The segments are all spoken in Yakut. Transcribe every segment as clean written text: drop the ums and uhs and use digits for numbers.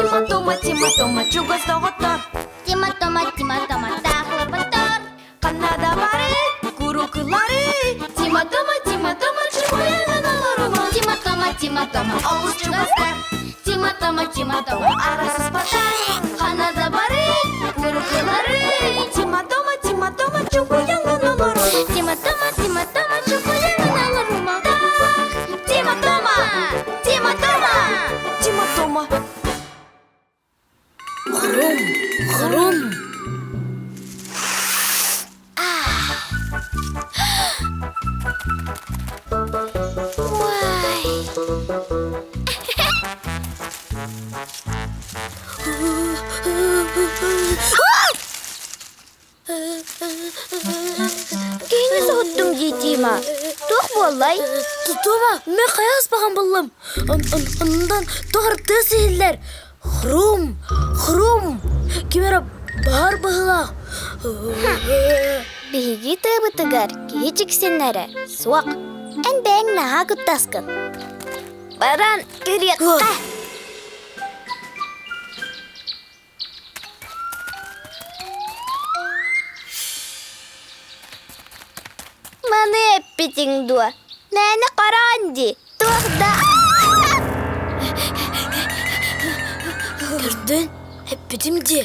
Тима Тома, Тима Тома, чугас доҕоттор. Тима Тома, Тима Тома, таахлапаттар. Ханна да бары, курукулары. Тима Тома, Тима Тома, чугуйанан олорума. Тима Тома, Тима Тома, Олус чугастар. Тима Тома, Тима Тома, Арасыспаттар. Ханна да бары, Курукулары. Тима Тома, Тима Тома, чугуйанан олорума. Тима Тома, Тима Тома, чугуйанан олорума. Тима Тома, Тима Тома, Тима Тома. Хрум, хрум. Ой. Киһини соһуттуҥ дии, Тима. Туох буоллай? Тома, мен хайа аспахан буллум. Оннан тоҕор тыас иһиллэр. Хрум, хрум. Ким эрэ баһар быһыылаах. Биһиги тыабытыгар киһи дьиксиннэрэ суох. Эн бэйэҥ наһаа куттаскын. Баран көрүөххэ. Маны эппитиҥ дуо? Мээнэ хороон дии, туох да Көрдүн, эппитим дии.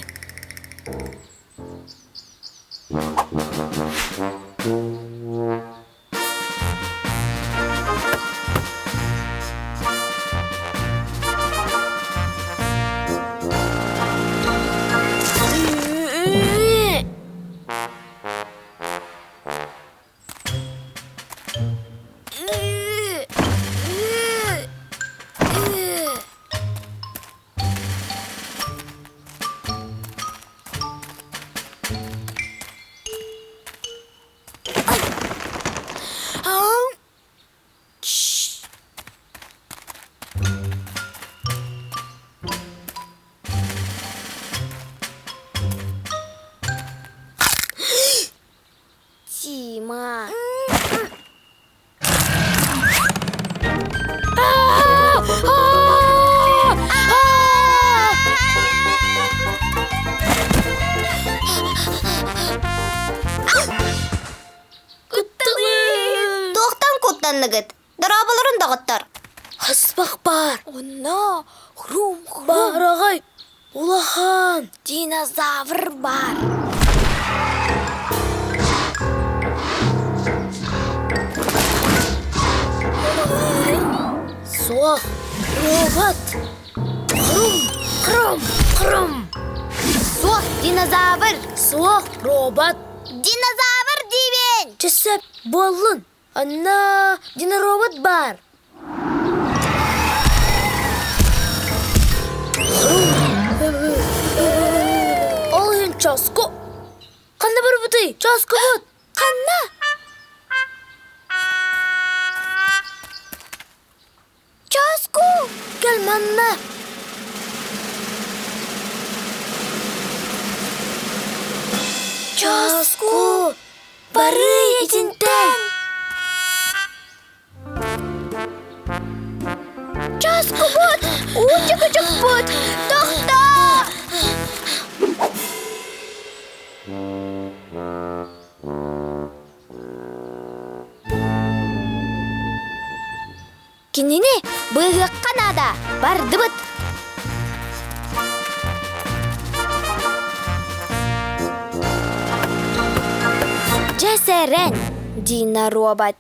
Тима. Туохтан куттанныгыт? Дорооболорун доҕоттор. Хаспах баар. Онно хрум хрум. Баараҕай улахан. Динозавр баар. Суох, робот. Хрум, хрум, хрум. Суох, динозавр. Суох, робот. Динозавр диибин. Чөссөп буоллун. Онно диноробот баар. Ол иһин чоску. Ханна барбытый? Чоскубут! Ханна? Чоску! Кэл манна! Чоску! Барый итинтэн! Чоскубут! Уу чөкөчөкпут! Тохтоо! Кинини быыһыахха наада, бардыбыт! Дьэ сэрэн, Дина робот.